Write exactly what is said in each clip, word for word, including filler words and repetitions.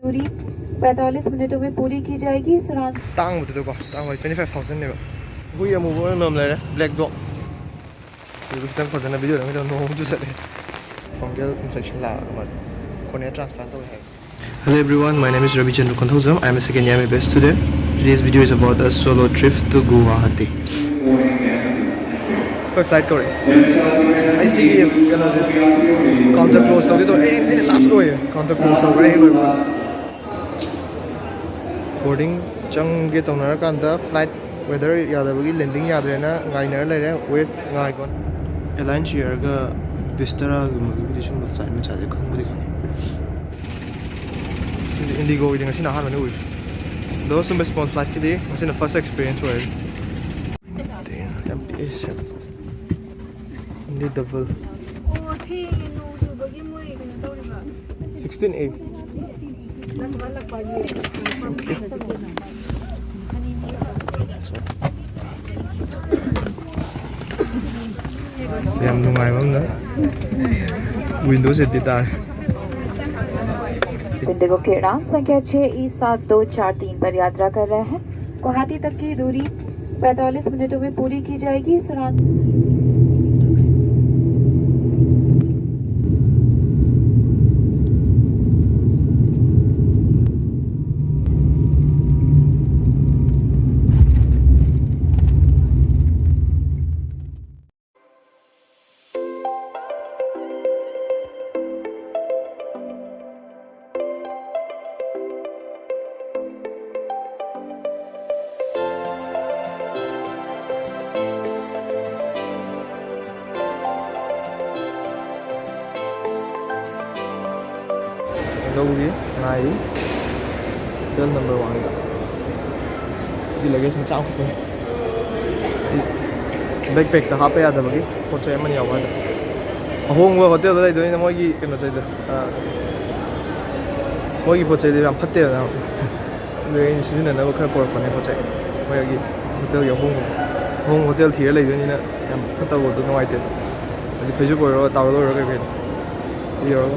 पूरी पैंतालीस मिनटों में पूरी की जाएगी। इस दौरान ꯇꯥꯡꯕꯗꯨꯗꯀꯣ, ꯇꯥꯡꯕ ꯇ꯭ꯋꯦꯟꯇꯤ ꯐꯥꯏꯚ ꯊꯥꯎꯖꯟꯅꯦꯕ꯫ ꯍꯨꯏ ꯑꯃꯨꯕ ꯑꯃ ꯂꯩꯔꯦ, ꯕ꯭ꯂꯦꯛ ꯗꯣꯒ꯫ ꯑꯗꯨ ꯈꯤꯇꯪ ꯐꯖꯅ ꯚꯤꯗꯤꯑꯣꯗ ꯈꯤꯇꯪ ꯅꯣꯡ ꯆꯨꯁꯜꯂꯛꯑꯦ꯫ Fungal infection ꯂꯥꯛꯑꯕ ꯃꯥꯜꯂꯦ꯫ Cornea transplant ꯇꯧꯋꯦ ꯍꯥꯏ꯫ Hello everyone, my name is Ravi Chandra Konthoujam. I'm a second year M B B S student. Today's video is about a solo trip to Guwahati. ꯑꯩꯈꯣꯏ flight ꯀꯧꯔꯦ꯫ ꯑꯩ ꯁꯤꯒꯤ ꯀꯩꯅꯣꯁꯦ counter close ꯇꯧꯒꯦ ꯇꯧꯔꯦ꯫ ꯑꯩ, ꯑꯩꯅ ꯂꯥꯁ ꯑꯣꯏꯌꯦ꯫ Counter close ꯇꯧꯈ꯭ꯔꯦ, ꯑꯩ ꯂꯣꯏꯕ꯫ Boarding ꯆꯪꯒꯦ ꯇꯧꯅꯔꯀꯥꯟꯗ flight weather ꯌꯥꯗꯕꯒꯤ landing ꯌꯥꯗ꯭ꯔꯦꯅ ꯉꯥꯏꯅꯔ ꯂꯩꯔꯦ꯫ Wait, ꯉꯥꯏꯀꯣ꯫ Alliance Airꯒ Vistaraꯒꯨꯝꯕꯒꯤꯕꯨꯗꯤ ꯁꯨꯝꯕ flight ꯃꯆꯥꯁꯦ ꯈꯪꯕꯨꯗꯤ ꯈꯪꯉꯤ꯫ ꯁꯤꯗꯤ IndiGoꯒꯤꯗꯤ ꯉꯁꯤꯅ ꯑꯍꯥꯟꯕꯅꯤ ꯎꯔꯤꯁꯦ꯫ ꯑꯗꯣ ꯁꯨꯝꯕ small flightꯀꯤꯗꯤ ꯉꯁꯤꯅ first experience ꯑꯣꯏꯔꯦ꯫ ꯌꯥꯝ ꯄꯤꯛꯑꯦ ꯁꯦ꯫ Only double꯫ ꯑꯣ, ꯊꯦꯡꯉꯦ, ꯅꯣꯡ ꯆꯨꯕꯒꯤ ꯃꯣꯏ ꯀꯩꯅꯣ ꯇꯧꯔꯤꯕ꯫ Sixteen A꯫ ꯌꯥꯝ ꯅꯨꯡꯉꯥꯏꯕ ꯑꯃꯅ window seat ꯇꯥꯔꯦ꯫ इंडिगो की उड़ान संख्या छः ई सात दो चार तीन पर यात्रा कर रहे हैं। गुवाहाटी तक की दूरी पैंतालीस मिनटों में पूरी की जाएगी। इस उड़ान ꯂꯧꯔꯤ, ꯉꯥꯏꯔꯤ꯫ Hotel number one ꯗ꯫ ꯑꯩꯒꯤ luggage ꯃꯆꯥ ꯑꯃꯈꯛꯇꯅꯦ꯫ Backpack ꯇ ꯍꯥꯞꯄ ꯌꯥꯗꯕꯒꯤ ꯄꯣꯠ ꯆꯩ ꯑꯃꯅꯤ ꯌꯥꯎꯕ ꯍꯥꯏꯇꯥꯔꯦ꯫ ꯑꯍꯣꯡꯕ hotel ꯗ ꯂꯩꯗꯣꯏꯅꯤꯅ ꯃꯣꯏꯒꯤ ꯀꯩꯅꯣ ꯆꯩꯗꯣ, ꯑ, ꯃꯣꯏꯒꯤ ꯄꯣꯠ ꯆꯩꯗꯣ ꯌꯥꯝ ꯐꯠꯇꯦꯗꯅ꯫ ꯑꯗꯨꯒꯤ ꯑꯩꯅ ꯁꯤꯖꯤꯟꯅꯅꯕ ꯈꯔ ꯄꯣꯔꯛꯄꯅꯦ ꯄꯣꯠ ꯆꯩ꯫ ꯃꯣꯏꯒꯤ hotel ꯒꯤ ꯑꯍꯣꯡꯕ, ꯑꯍꯣꯡꯕ hotel ꯊꯤꯔ ꯂꯩꯗꯣꯏꯅꯤꯅ ꯌꯥꯝ ꯐꯠꯇꯕ ꯄꯣꯠꯇꯣ ꯅꯨꯡꯉꯥꯏꯇꯦ꯫ ꯍꯥꯏꯗꯤ ꯐꯩꯖꯨꯞ ꯑꯣꯏꯔꯣ, towel ꯑꯣꯏꯔꯣ, ꯀꯩ ꯀꯩꯅꯣ꯫ ꯑꯗꯨ ꯌꯧꯔꯒ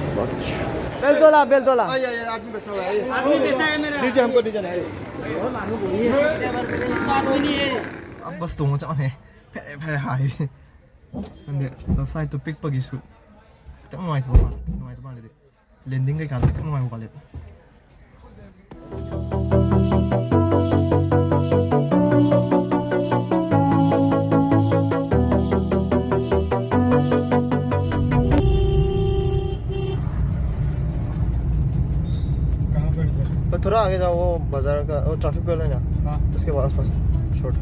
बेल तोला, बेल तोला। आइए, आइए, आदमी बैठा हुआ है, आइए। आदमी बैठा है मेरा। नीचे हमको नीचे नहीं, आइए। ये वो मानू बोलिए, इसका आदमी नहीं है। अब बस ꯇꯣꯡꯉ ꯆꯠꯂꯦ꯫ ꯐꯦꯔꯦ ꯐꯦꯔꯦ ꯍꯥꯏ꯫ ꯈꯪꯗꯦ, ꯑꯗꯣ flight ꯇꯣ ꯄꯤꯛꯄꯒꯤꯁꯨ ꯈꯤꯇꯪ ꯅꯨꯡꯉꯥꯏꯇꯕ ꯃꯥꯜꯂꯦ, ꯅꯨꯡꯉꯥꯏꯇꯕ ꯃꯥꯜꯂꯦ꯫ Landing ꯀꯩꯀꯥꯗꯣ ꯈꯤꯇꯪ ꯅꯨꯡꯉꯥꯏꯕ ꯋꯥꯠꯂꯦ꯫ कहाँ पर इधर? तो थोड़ा आगे जाओ, वो बाजार का, वो ट्रैफिक वाला है ना, हाँ। उसके पास, पास, short।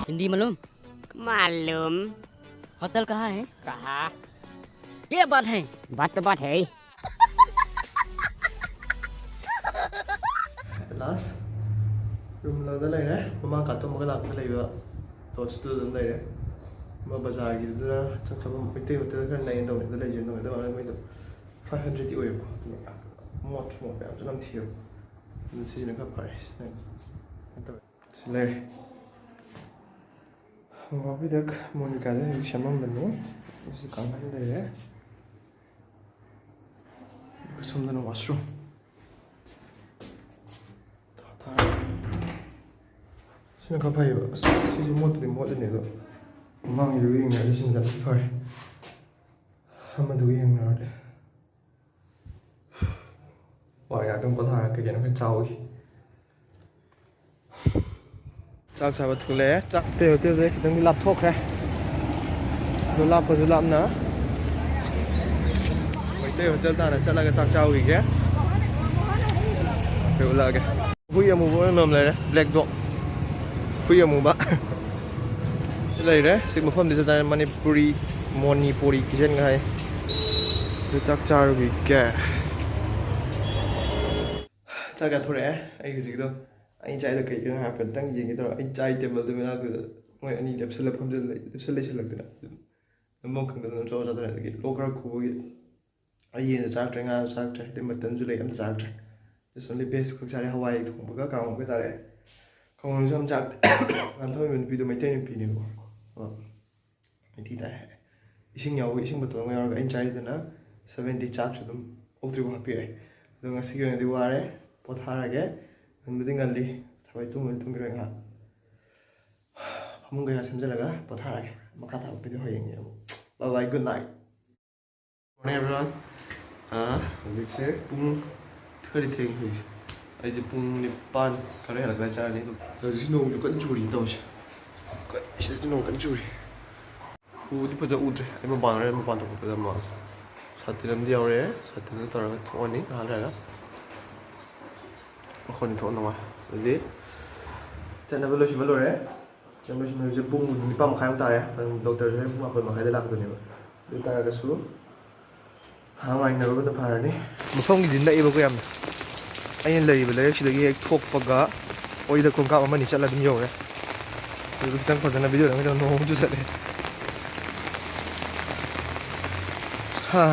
हिंदी मालूम? मालूम। होटल कहाँ है? कहाँ? ये बात है। बात तो बात है। Last room ꯂꯧꯗ ꯂꯩꯔꯦ꯫ ꯃꯃꯥꯡ ꯀꯥ ꯇꯨꯝꯃꯒ ꯂꯥꯛꯄꯗ ꯂꯩꯕ lodge ꯇꯨ ꯑꯗꯨꯝ ꯂꯩꯔꯦ꯫ ꯑꯃ ꯕꯖꯥꯔꯒꯤꯗꯨꯗ ꯆꯪꯈ꯭ꯔꯕ ꯃꯩꯇꯩ ꯍꯣꯇꯦꯜ ꯈꯔ ꯅꯛꯑꯦꯅ ꯇꯧꯅꯦ꯫ ꯑꯗꯨ ꯂꯩꯁꯦ ꯅꯨꯡꯉꯥꯏꯗꯧ ꯃꯥꯜꯂꯦ꯫ ꯃꯣꯏꯗꯣ five hundred ꯇꯤ ꯑꯣꯏꯌꯦꯕꯀꯣ꯫ ꯑꯗꯨꯒ ꯃꯣꯠꯁꯨ ꯃꯣꯠꯄ ꯌꯥꯝꯁꯨ ꯅꯝꯊꯤꯑꯕ꯫ ꯑꯗꯨ ꯁꯤꯁꯤꯅ ꯈꯔ ꯐꯔꯦ꯫ ꯁꯤꯅ ꯀꯩꯅꯣ ꯇꯧꯋꯦ꯫ ꯁꯤ ꯂꯩꯔꯦ꯫ ꯃꯣꯕꯥꯏꯜ ꯄꯤꯗꯛ ꯃꯣꯅꯤꯀꯥꯁꯦ ꯍꯧꯖꯤꯛ ꯁꯦꯝꯃꯝꯕꯅꯤ꯫ ꯁꯤ ꯀꯥꯡꯈꯟ ꯂꯩꯔꯦ꯫ ꯑꯗꯨꯒ ꯁꯣꯝꯗꯅ washroom꯫ ꯊꯥ-, ꯊꯥꯔꯒ꯫ ꯁꯤꯅ ꯈꯔ ꯐꯩꯌꯦꯕ꯫ ꯑꯁ, ꯁꯤꯁꯨ ꯃꯣꯠꯄꯨꯗꯤ ꯃꯣꯠꯂꯤꯅꯦ, ꯑꯗꯣ ꯃꯃꯥꯡꯒꯤꯗꯨꯒ ꯌꯦꯡꯅꯔꯗꯤ ꯁꯤꯅ ꯈꯔ ꯐꯔꯦ꯫ ꯑꯃꯗꯨꯒ ꯌꯦꯡꯅꯔꯗꯤ꯫ ꯋꯥ ꯉꯥꯛꯇꯪ ꯄꯣꯊꯥꯔꯒ ꯀꯩ ꯀꯩꯅꯣ ꯈꯔ ꯆꯥꯎꯈꯤ꯫ ꯆꯥꯛ ꯆꯥꯕ ꯊꯣꯛꯂꯛꯑꯦ꯫ ꯆꯥꯛ ꯃꯩꯇꯩ ꯍꯣꯇꯦꯜꯁꯦ ꯈꯤꯇꯪꯗꯤ ꯂꯥꯞꯊꯣꯛꯈ꯭ꯔꯦ꯫ ꯑꯗꯣ ꯂꯥꯞꯄꯁꯨ ꯂꯥꯞꯅ ꯃꯩꯇꯩ ꯍꯣꯇꯦꯜ ꯇꯥꯟꯅ ꯆꯠꯂꯒ ꯆꯥꯛ ꯆꯥꯔꯨꯈꯤꯒꯦ꯫ ꯑꯩ ꯎꯠꯂꯛꯑꯒꯦ꯫ ꯍꯨꯏ ꯑꯃꯨꯕ ꯑꯣꯏꯅ ꯂꯩꯔꯦ, black dog꯫ ꯍꯨꯏ ꯑꯃꯨꯕ꯫ ꯂꯩꯔꯦ꯫ ꯁꯤ ꯃꯐꯝꯗꯤ ꯆꯠ ꯇꯥꯔꯦ, ꯃꯅꯤꯄꯨꯔꯤ, ꯃꯣꯅꯤꯄꯨꯔꯤ kitchen ꯍꯥꯏ꯫ ꯑꯗꯨ ꯆꯥꯛ ꯆꯥꯔꯨꯈꯤꯒꯦ꯫ ꯆꯥꯛ ꯆꯥꯊꯣꯔꯛꯑꯦ꯫ ꯑꯩ ꯍꯧꯖꯤꯛꯀꯤꯗꯣ ꯑꯩ ꯆꯥꯏꯗꯣ ꯀꯩꯒꯤꯅꯣ ꯍꯥꯏꯐꯦꯠꯇꯪ ꯌꯦꯡꯒꯦ ꯇꯧꯔ꯫ ꯑꯩ ꯆꯥꯏ ꯇꯦꯕꯜꯗꯨ ꯃꯅꯥꯛꯇꯨꯗ ꯃꯣꯏ ꯑꯅꯤ ꯂꯦꯞꯁꯜꯂ ꯐꯝꯖꯜ-, ꯂꯦꯞꯁꯜ ꯂꯩꯁꯜꯂꯛꯇꯅ ꯑꯗꯨꯝ ꯅꯝꯐꯝ ꯈꯪꯗꯗꯅ ꯆꯥꯛ ꯆꯥꯊꯣꯔꯛꯑꯦ꯫ ꯑꯗꯒꯤ ꯂꯣꯛ ꯈꯔ ꯈꯨꯕꯒꯤ ꯑꯩ ꯌꯦꯟꯁꯨ ꯆꯥꯔꯛꯇ꯭ꯔꯦ, ꯉꯥꯁꯨ ꯆꯥꯔꯛꯇ꯭ꯔꯦ, ꯑꯗꯩ ꯃꯇꯟꯁꯨ ꯂꯩ, ꯑꯝꯇ ꯆꯥꯔꯛꯇ꯭ꯔꯦ꯫ Just only veg ꯈꯛ ꯆꯥꯔꯦ, ꯍꯋꯥꯏ ꯊꯣꯡꯕꯒ ꯀꯥꯡꯉꯧꯒ ꯆꯥꯔꯦ꯫ ꯈꯣꯡꯗ꯭ꯔꯨꯝꯁꯨ ꯌꯥꯝ ꯆꯥꯛ-, ꯅꯥꯟꯊꯣꯏꯕ ꯅꯨꯄꯤꯗꯣ ꯃꯩꯇꯩ ꯅꯨꯄꯤꯅꯦꯕꯀꯣ꯫ ꯑꯣ, ꯃꯩꯇꯩ ꯇꯥꯏ ꯍꯥꯏ꯫ ꯏꯁꯤꯡ ꯌꯥꯎꯕ, ꯏꯁꯤꯡ ꯕꯣꯇꯜ ꯑꯃ ꯌꯥꯎꯔꯒ ꯑꯩꯅ ꯆꯥꯔꯤꯗꯨꯅ seventy, ꯆꯥꯛꯁꯨ ꯑꯗꯨꯝ ꯊꯣꯛꯇ꯭ꯔꯤꯕ ꯍꯥꯞꯄꯤꯔꯦ꯫ ꯑꯗꯣ ꯉꯁꯤꯒꯤ ꯑꯣꯏꯅꯗꯤ ꯋꯥꯔꯦ, ꯄꯣꯊꯥꯔꯒꯦ꯫ ꯉꯟꯕꯨꯗꯤ ꯉꯜꯂꯤ, ꯊꯕꯛ ꯇꯨꯝꯕꯗꯤ ꯇꯨꯝꯈꯤꯔꯣꯏ ꯉꯥꯏꯍꯥꯛ꯫ ꯐꯃꯨꯡ ꯀꯩꯀꯥ ꯁꯦꯝꯖꯤꯜꯂꯒ ꯄꯣꯊꯥꯔꯒꯦ꯫ ꯃꯈꯥ ꯇꯥꯕ ꯚꯤꯗꯤꯑꯣ ꯍꯌꯦꯡ ꯌꯦꯡꯉꯨ꯫ Bye bye, good night꯫ Morning everyone. ꯑꯥ, ꯍꯧꯖꯤꯛꯁꯦ ꯄꯨꯡ ꯈꯔꯗꯤ ꯊꯦꯡꯉꯦ ꯍꯧꯖꯤꯛꯁꯦ꯫ ꯑꯩꯁꯦ ꯄꯨꯡ ꯅꯤꯄꯥꯟ ꯈꯔ ꯍꯦꯜꯂꯛꯄꯗ ꯆꯥꯔꯅꯤ ꯑꯗꯨꯝ꯫ ꯍꯧꯖꯤꯛꯁꯤ ꯅꯣꯡꯁꯨ ꯀꯟꯅ ꯆꯨꯔꯤ ꯇꯧꯔꯤꯁꯦ꯫ ꯀꯟꯅ ꯁꯤꯗꯁꯨ ꯅꯣꯡ ꯀꯟꯅ ꯆꯨꯔꯤ꯫ ꯎꯗꯤ ꯐꯖ ꯎꯗ꯭ꯔꯦ꯫ ꯑꯩ ꯃꯄꯥꯟ ꯍꯣꯔꯦꯟ ꯃꯄꯥꯟ ꯊꯣꯛꯄꯗ ꯑꯃ ꯁꯥꯇꯤꯟ ꯑꯃꯗꯤ ꯌꯥꯎꯔꯛꯑꯦ꯫ ꯁꯥꯇꯤꯟꯗꯨ ꯇꯧꯔꯒ ꯊꯣꯛꯑꯅꯤ ꯉꯥꯏꯍꯥꯛ ꯂꯩꯔꯒ꯫ ꯃꯈꯣꯟꯗꯤ ꯊꯣꯛꯑꯝꯗꯧ ꯃꯥꯜꯂꯦ꯫ ꯑꯗꯨꯗꯤ ꯆꯠꯅꯕ ꯂꯣꯏꯁꯤꯟꯕ ꯂꯣꯏꯔꯦ꯫ ꯆꯠꯅꯕ ꯂꯣꯏꯁꯤꯟꯕ ꯍꯧꯖꯤꯛ ꯄꯨꯡ ꯅꯤꯄꯥꯟ ꯃꯈꯥꯏꯃꯨꯛ ꯇꯥꯔꯦ꯫ ꯑꯗꯨꯝ ꯗꯣꯛꯇꯔꯁꯦ ꯍꯣꯔꯦꯟ ꯄꯨꯡ ꯃꯥꯄꯟ ꯃꯈꯥꯏꯗ ꯂꯥꯛꯀꯗꯣꯏꯅꯦꯕ꯫ ꯑꯗꯨ ꯑꯣꯏ ꯇꯥꯔꯒꯁꯨ ꯉꯥꯏꯍꯥꯛ ꯉꯥꯏꯅꯔꯨꯕꯅ ꯐꯔꯅꯤ꯫ ꯃꯐꯝꯒꯤꯗꯤ ꯅꯛꯑꯦꯕꯀꯣ ꯌꯥꯝꯅ꯫ ꯑꯩꯅ ꯂꯩꯔꯤꯕ ꯂꯩꯔꯛꯁꯤꯗꯒꯤ ꯍꯦꯛ ꯊꯣꯛꯄꯒ ꯑꯣꯏꯗ ꯈꯣꯡꯀꯥꯞ ꯑꯃꯅꯤ ꯆꯠꯂ ꯑꯗꯨꯝ ꯌꯧꯔꯦ꯫ ꯑꯗꯨ ꯈꯤꯇꯪ ꯐꯖꯅ ꯚꯤꯗꯤꯑꯣ ꯅꯝꯒꯦ ꯇꯧꯕ, ꯅꯣꯡ ꯑꯃꯨꯛ ꯆꯨꯁꯜꯂꯛꯑꯦ꯫ ꯍꯥ꯫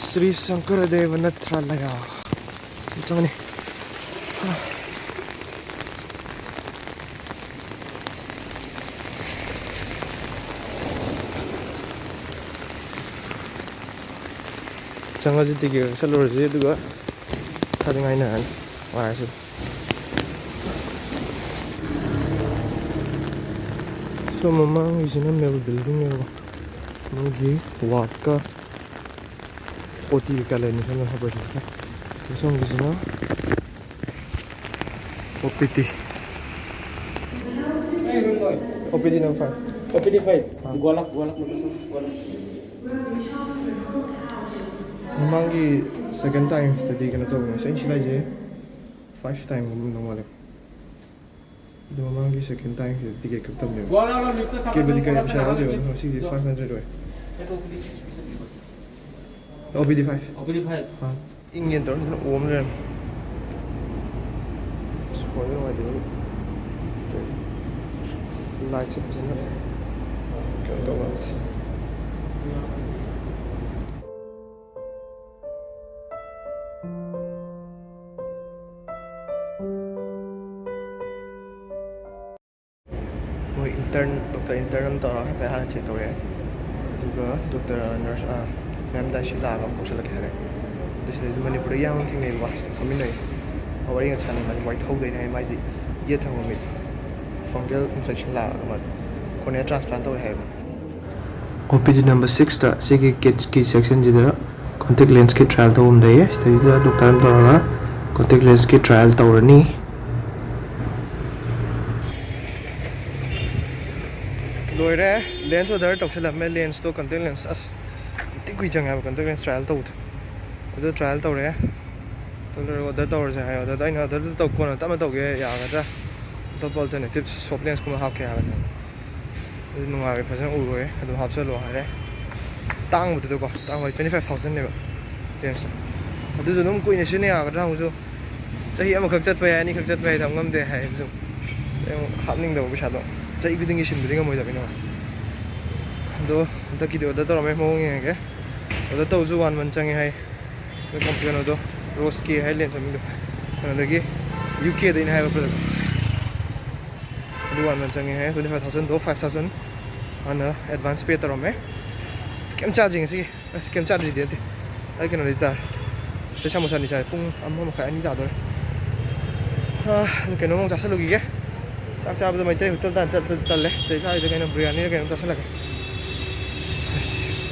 ꯁ꯭ꯔꯤ ꯁꯪꯀꯔ ꯗꯦꯕ ꯅꯠꯇ꯭ꯔꯥꯂꯌꯥ꯫ ꯆꯪꯉꯅꯤ꯫ ꯆꯪꯉꯁꯤ, ꯇꯤꯀꯦꯠ ꯀꯛꯁꯜꯂꯨꯔꯁꯤ, ꯑꯗꯨꯒ ꯈꯔꯗꯤ ꯉꯥꯏꯅꯔꯅꯤ꯫ ꯋꯥꯔꯁꯤ꯫ ꯁꯣꯝ ꯃꯃꯥꯡꯒꯤꯁꯤꯅ ꯃꯦꯜ ꯕꯤꯜꯗꯤꯡꯅꯦꯕꯀꯣ, ꯃꯣꯏꯒꯤ ꯋꯥꯔꯗꯀ ꯑꯣ ꯇꯤ ꯀꯩꯀꯥ ꯂꯩꯔꯝꯃꯤ ꯁꯣꯝꯗ ꯑꯣꯄꯔꯦꯁꯟꯁꯦ꯫ ꯁꯣꯝꯒꯤꯁꯤꯅ ꯑꯣ ꯄꯤ ꯇꯤ꯫ ꯑꯣ ꯄꯤ ꯗꯤ ꯅꯝꯕꯔ ꯐꯥꯏꯚ꯫ ꯑꯣ ꯄꯤ ꯗꯤ ꯐꯥꯏꯚ꯫ ꯑꯥ꯫ ꯒꯣꯂꯛ, ꯒꯣꯂꯛ ꯃꯇꯝ ꯒꯣꯂꯛ꯫ ꯃꯃꯥꯡꯒꯤ ꯁꯦꯀꯦꯟ ꯇꯥꯏꯝꯗꯗꯤ ꯀꯩꯅꯣ ꯇꯧꯕꯅꯦ, ꯑꯩꯅ ꯁꯤ ꯂꯥꯛꯏꯁꯦ ꯐꯥꯏꯚ ꯇꯥꯏꯝꯒꯨꯝꯕ ꯑꯣꯏꯔꯝꯗꯧ ꯃꯥꯜꯂꯦ꯫ ꯑꯗꯣ ꯃꯃꯥꯡꯒꯤ ꯁꯦꯀꯦꯟ ꯇꯥꯏꯝꯁꯤꯗ ꯇꯤꯀꯦꯠ ꯀꯛꯇꯕꯅꯦꯕ꯫ ꯀꯦꯕꯗꯤ ꯀꯔꯤ ꯄꯩꯁꯥ ꯌꯥꯎꯗꯦꯕ, ꯑꯗꯣ ꯉꯁꯤꯗꯤ ꯐꯥꯏꯚ ꯍꯟꯗ꯭ꯔꯦꯠ ꯑꯣꯏ꯫ ꯑꯣ ꯄꯤ ꯗꯤ ꯐꯥꯏꯚ꯫ ꯑꯣ ꯄꯤ ꯗꯤ ꯐꯥꯏꯚ꯫ ꯑꯥ꯫ ꯏꯪꯉꯦꯅ ꯇꯧꯔ ꯐꯖꯅ ꯑꯣꯝ ꯂꯩꯔꯝꯃꯦ꯫ ꯑꯁ, ꯐꯣꯟꯁꯦ ꯅꯨꯡꯉꯥꯏꯇꯦ꯫ ꯂꯥꯏꯠꯁꯦ ꯐꯖꯅ ꯀꯩꯅꯣ ꯇꯧꯕ ꯅꯠꯇꯦ꯫ ꯃꯣꯏ ꯏꯟꯇꯔꯟ ꯗꯣꯛꯇꯔ ꯏꯟꯇꯔꯟ ꯑꯃ ꯇꯧꯔꯒ ꯍꯥꯏꯐꯦꯠ ꯍꯥꯟꯅ ꯆꯦꯛ ꯇꯧꯔꯛꯑꯦ꯫ ꯑꯗꯨꯒ ꯗꯣꯛꯇꯔ ꯅꯔꯁ ꯃꯦꯝ ꯗꯥꯏꯁꯤ ꯂꯥꯛꯑꯒ ꯑꯃꯨꯛ ꯀꯧꯁꯜꯂꯛꯀꯦ ꯍꯥꯏꯔꯦ꯫ ꯑꯗꯨ ꯁꯤꯗꯩꯗ ꯃꯅꯤꯄꯨꯔꯗꯒꯤ ꯏꯌꯥꯝꯕ ꯑꯃ ꯊꯦꯡꯅꯩꯕꯀꯣ, ꯁꯤꯗ ꯐꯝꯃꯤꯟꯅꯩ꯫ ꯋꯥꯔꯤ ꯉꯥꯛ ꯁꯥꯟꯅꯩ꯫ ꯃꯥꯗꯤ ꯋꯥꯏꯊꯧꯗꯩꯅꯦ ꯍꯥꯏ꯫ ꯃꯥꯗꯤ ꯌꯦꯠ ꯊꯪꯕ ꯃꯤꯠ ꯐꯪꯒꯦꯜ ꯏꯟꯐꯦꯛꯁꯟ ꯂꯥꯛꯑꯒ ꯃꯥꯗꯤ ꯀꯣꯔꯅꯤꯌꯥ ꯇ꯭ꯔꯥꯟꯁꯄ꯭ꯂꯥꯟ ꯇꯧꯋꯦ ꯍꯥꯏꯌꯦꯕ꯫ ꯑꯣ ꯄꯤ ꯗꯤ ꯅꯝꯕꯔ ꯁꯤꯛꯁꯇ ꯁꯤꯒꯤ ꯀꯤꯠꯁꯀꯤ ꯁꯦꯛꯁꯟꯁꯤꯗ ꯀꯣꯟꯇꯦꯛ ꯂꯦꯟꯁꯀꯤ ꯇ꯭ꯔꯥꯏꯌꯦꯜ ꯇꯧꯐꯝ ꯂꯩꯌꯦ꯫ ꯁꯤꯗꯩꯁꯤꯗ ꯗꯣꯛꯇꯔ ꯑꯃ ꯇꯧꯔꯒ ꯀꯣꯟꯇꯦꯛ ꯂꯦꯟꯁꯀꯤ ꯇ꯭ꯔꯥꯏꯌꯦꯜ ꯇꯧꯔꯅꯤ꯫ ꯂꯣꯏꯔꯦ꯫ ꯂꯦꯟꯁ ꯑꯣꯔꯗꯔ ꯇꯧꯁꯜꯂꯝꯃꯦ꯫ ꯂꯦꯟꯁꯇꯣ ꯀꯟꯇꯦꯛ ꯂꯦꯟꯁ ꯑꯁ ꯌꯥꯝ ꯊꯤ ꯀꯨꯏ ꯆꯪꯉꯦ ꯍꯥꯏꯕ ꯀꯟꯇꯦꯛ ꯂꯦꯟꯁ ꯇ꯭ꯔꯥꯏꯌꯦꯜ ꯇꯧꯕꯗꯣ꯫ ꯑꯗꯨ ꯇ꯭ꯔꯥꯏꯌꯦꯜ ꯇꯧꯔꯦ꯫ ꯑꯗꯨ ꯂꯣꯏꯔꯒ ꯑꯣꯔꯗꯔ ꯇꯧꯔꯁꯦ ꯍꯥꯏ꯫ ꯑꯗꯨꯗ ꯑꯩꯅ ꯑꯣꯔꯗꯔꯗꯨ ꯇꯧ, ꯀꯣꯟꯅ ꯇꯞꯅ ꯇꯧꯒꯦ, ꯌꯥꯒꯗ꯭ꯔꯥ? ꯑꯇꯣꯞꯄ ꯑꯜꯇꯔꯅꯦꯇꯤꯞ ꯁꯣꯐ ꯂꯦꯟꯁꯀꯨꯝꯕ ꯍꯥꯞꯀꯦ ꯍꯥꯏꯕꯅꯦ꯫ ꯑꯗꯨ ꯅꯨꯡꯉꯥꯏꯔꯣꯏ, ꯐꯖꯅ ꯎꯔꯣꯏ, ꯑꯗꯨꯝ ꯍꯥꯞꯆꯜꯂꯣ ꯍꯥꯏꯔꯦ꯫ ꯇꯥꯡꯕꯗꯨꯗꯀꯣ, ꯇꯥꯡꯕ ꯍꯥꯏ ꯇ꯭ꯋꯦꯟꯇꯤ ꯐꯥꯏꯚ ꯊꯥꯎꯖꯟꯅꯦꯕ ꯂꯦꯟꯁꯇꯣ꯫ ꯑꯗꯨꯁꯨ ꯑꯗꯨꯝ ꯀꯨꯏꯅ ꯁꯤꯖꯤꯟꯅ ꯌꯥꯒꯗ꯭ꯔꯥ ꯍꯪꯕꯁꯨ, ꯆꯍꯤ ꯑꯃꯈꯛ ꯆꯠꯄ ꯌꯥꯏ, ꯑꯅꯤꯈꯛ ꯆꯠꯄ ꯌꯥꯏ, ꯇꯝ ꯉꯝꯗꯦ ꯍꯥꯏ꯫ ꯑꯗꯨꯁꯨ ꯑꯩ ꯑꯃꯨꯛ ꯍꯥꯞꯅꯤꯡꯗꯕ ꯄꯩꯁꯥꯗꯣ, ꯆꯍꯤ ꯈꯨꯗꯤꯡꯒꯤ ꯁꯤꯟꯕꯗꯤ ꯉꯝꯃꯣꯏꯗꯕꯅꯤꯅ꯫ ꯑꯗꯣ ꯍꯟꯗꯛꯀꯤꯗꯤ ꯑꯣꯔꯗꯔ ꯇꯧꯔꯝꯃꯦ, ꯃꯑꯣꯡ ꯌꯦꯡꯉꯒꯦ꯫ ꯑꯣꯔꯗꯔ ꯇꯧꯕꯁꯨ ꯋꯥꯟ ꯃꯟ ꯆꯪꯉꯦ ꯍꯥꯏ꯫ ꯑꯗꯣ ꯀꯩꯅꯣꯗꯣ, ꯔꯣꯁ ꯀꯦ ꯍꯥꯏ ꯂꯦꯟꯁ ꯃꯃꯤꯡꯗꯣ, ꯀꯩꯅꯣꯗꯒꯤ, ꯌꯨ ꯀꯦꯗꯩꯅꯦ ꯍꯥꯏꯕ ꯄ꯭ꯔꯗꯛ꯫ ꯑꯗꯨ ꯋꯥꯟ ꯃꯟ ꯆꯪꯉꯦ ꯍꯥꯏ꯫ ꯇ꯭ꯋꯦꯟꯇꯤ ꯐꯥꯏꯚ ꯊꯥꯎꯖꯟꯗꯣ ꯐꯥꯏꯚ ꯊꯥꯎꯖꯟ ꯍꯥꯟꯅ ꯑꯦꯗꯚꯥꯟꯁ ꯄꯦ ꯇꯧꯔꯝꯃꯦ꯫ ꯀꯩꯝ ꯆꯥꯗ꯭ꯔꯤ ꯉꯁꯤꯒꯤ꯫ ꯑꯁ, ꯀꯩꯝ ꯆꯥꯗ꯭ꯔꯤꯗꯤ ꯅꯠꯇꯦ꯫ ꯑꯩ ꯀꯩꯅꯣꯗꯤ ꯇꯥꯔꯦ꯫ ꯁꯤ ꯁꯃꯣꯁꯥꯅꯤ ꯆꯥꯔꯦ꯫ ꯄꯨꯡ ꯑꯃ ꯃꯈꯥꯏ, ꯑꯅꯤ ꯇꯥꯗꯣꯔꯦ꯫ ꯑꯥ, ꯑꯗꯨ ꯀꯩꯅꯣꯝ ꯆꯥꯁꯤꯜꯂꯨꯈꯤꯒꯦ꯫ ꯆꯥꯛ ꯆꯥꯕꯗꯣ ꯃꯩꯇꯩ ꯍꯣꯇꯦꯜ ꯇꯥꯟ ꯆꯠꯄ ꯇꯜꯂꯦ꯫ ꯁꯤꯗꯩ ꯁ꯭ꯋꯥꯏꯗ ꯀꯩꯅꯣ ꯕꯤꯔꯌꯥꯅꯤꯔ ꯀꯩꯅꯣꯝ ꯆꯥꯁꯤꯜꯂꯒꯦ꯫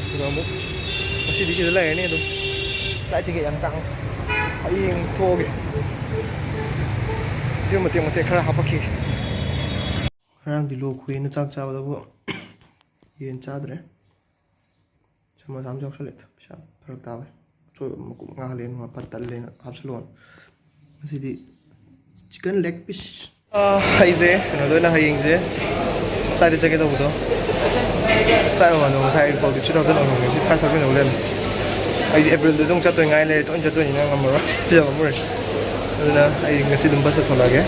ꯑꯗꯨꯒ ꯑꯃꯨꯛ ꯉꯁꯤꯗꯤ ꯁꯤꯗ ꯂꯩꯔꯅꯤ ꯑꯗꯨꯝ꯫ ꯐ꯭ꯂꯥꯏꯠ ꯇꯤꯀꯦꯠ ꯌꯥꯝ ꯇꯥꯡꯉꯦ꯫ ꯍꯌꯦꯡ ꯊꯣꯛꯑꯒꯦ꯫ ꯚꯤꯗꯤꯑꯣ ꯃꯇꯦꯛ ꯃꯇꯦꯛ ꯈꯔ ꯍꯥꯄꯛꯈꯤꯒꯦ꯫ ꯉꯔꯥꯡꯗꯤ ꯂꯣꯛ ꯈꯨꯏꯅ ꯆꯥꯛ ꯆꯥꯕꯗꯕꯨ ꯌꯦꯟ ꯆꯥꯗ꯭ꯔꯦ꯫ ꯁꯃꯣꯁꯥ ꯑꯃꯁꯨ ꯌꯥꯎꯁꯜꯂꯦ꯫ ꯄꯩꯁꯥ ꯐꯔꯛ ꯇꯥꯕꯩ꯫ ꯑꯆꯣꯏꯕ ꯃꯀꯨꯞ ꯃꯉꯥ ꯂꯩꯔ ꯃꯥ ꯄꯠ ꯇꯠꯂꯦꯅ ꯍꯥꯞꯆꯜꯂꯣꯅ꯫ ꯉꯁꯤꯗꯤ ꯆꯤꯀꯟ ꯂꯦꯒ ꯄꯤꯁ꯫ ꯑꯥ, ꯑꯩꯁꯦ ꯀꯩꯅꯣꯗ ꯑꯣꯏꯅ ꯍꯌꯦꯡꯁꯦ ꯐ꯭ꯂꯥꯏꯠꯇ ꯆꯠꯀꯦ ꯇꯧꯕꯗꯣ꯫ ꯐ꯭ꯂꯥꯏꯠ ꯃꯃꯥꯡꯗꯣ ꯉꯁꯥꯏ ꯄꯥꯎꯗꯤ ꯊ꯭ꯔꯤ ꯊꯥꯎꯖꯟ ꯑꯣꯏꯔꯝꯃꯦ꯫ ꯉꯁꯤ ꯐꯥꯏꯚ ꯊꯥꯎꯖꯟ ꯑꯣꯏ ꯂꯩꯔꯝꯃꯦ꯫ ꯑꯩꯗꯤ ꯑꯦꯄ꯭ꯔꯤꯜꯗ ꯑꯗꯨꯝ ꯆꯠꯇꯣꯏ ꯉꯥꯏ ꯂꯩꯔꯦ꯫ ꯇꯣꯏꯅ ꯆꯠꯇꯣꯏꯅꯤꯅ ꯉꯝꯃꯔꯣꯏ꯫ ꯄꯤꯖꯕ ꯉꯝꯃꯔꯣꯏ꯫ ꯑꯗꯨꯅ ꯑꯩ ꯉꯁꯤ ꯑꯗꯨꯝ ꯕꯁꯇ ꯊꯣꯛꯂꯛꯑꯒꯦ꯫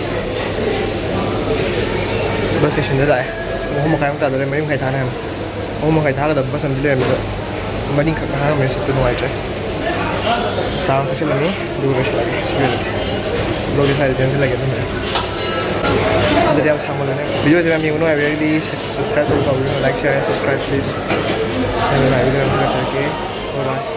ꯕꯁ ꯁ꯭ꯇꯦꯁꯟꯗ ꯂꯥꯛꯑꯦ꯫ ꯄꯨꯡ ꯑꯍꯨꯝ ꯃꯈꯥꯏꯃꯨꯛ ꯇꯥꯗꯣꯔꯦ꯫ ꯃꯔꯤ ꯃꯈꯥꯏ ꯊꯥꯅꯤ ꯍꯥꯏꯕꯅꯤ꯫ ꯑꯍꯨꯝ ꯃꯈꯥꯏ ꯊꯥꯒꯗꯕ ꯕꯁ ꯑꯃꯗꯤ ꯂꯩꯔꯝꯃꯦ, ꯑꯗꯣ ꯃꯔꯤꯈꯛ ꯍꯥꯡꯉꯝꯃꯦ꯫ ꯁꯤꯠꯇꯨ ꯅꯨꯡꯉꯥꯏꯇ꯭ꯔꯦ꯫ ꯆꯥ ꯑꯃ ꯊꯛꯆꯤꯜꯂꯅꯤ, ꯑꯗꯨꯒ ꯂꯣꯏꯁꯤꯜꯂꯒꯦ꯫ ꯁꯤ ꯑꯣꯏꯅꯗꯤ ꯕ꯭ꯂꯣꯒꯤ ꯁ꯭ꯋꯥꯏꯗ ꯇꯦꯟꯁꯤꯜꯂꯒꯦ ꯑꯗꯨꯝ꯫ ꯑꯗꯨꯗꯤ ꯌꯥꯝ ꯁꯥꯡꯃꯜꯂꯅꯤ꯫ ꯚꯤꯗꯤꯑꯣꯁꯦ ꯌꯥꯝ ꯌꯦꯡꯕ ꯅꯨꯡꯉꯥꯏꯕꯤꯔꯒꯗꯤ subscribe ꯇꯧꯕ ꯀꯥꯎꯕꯤꯒꯅꯨ꯫ Like, share and subscribe, please꯫ ꯌꯥꯝ ꯅꯨꯡꯉꯥꯏꯕꯤꯗꯦ, ꯌꯥꯝ ꯊꯥꯒꯠꯆꯔꯛꯀꯦ꯫ Bye bye꯫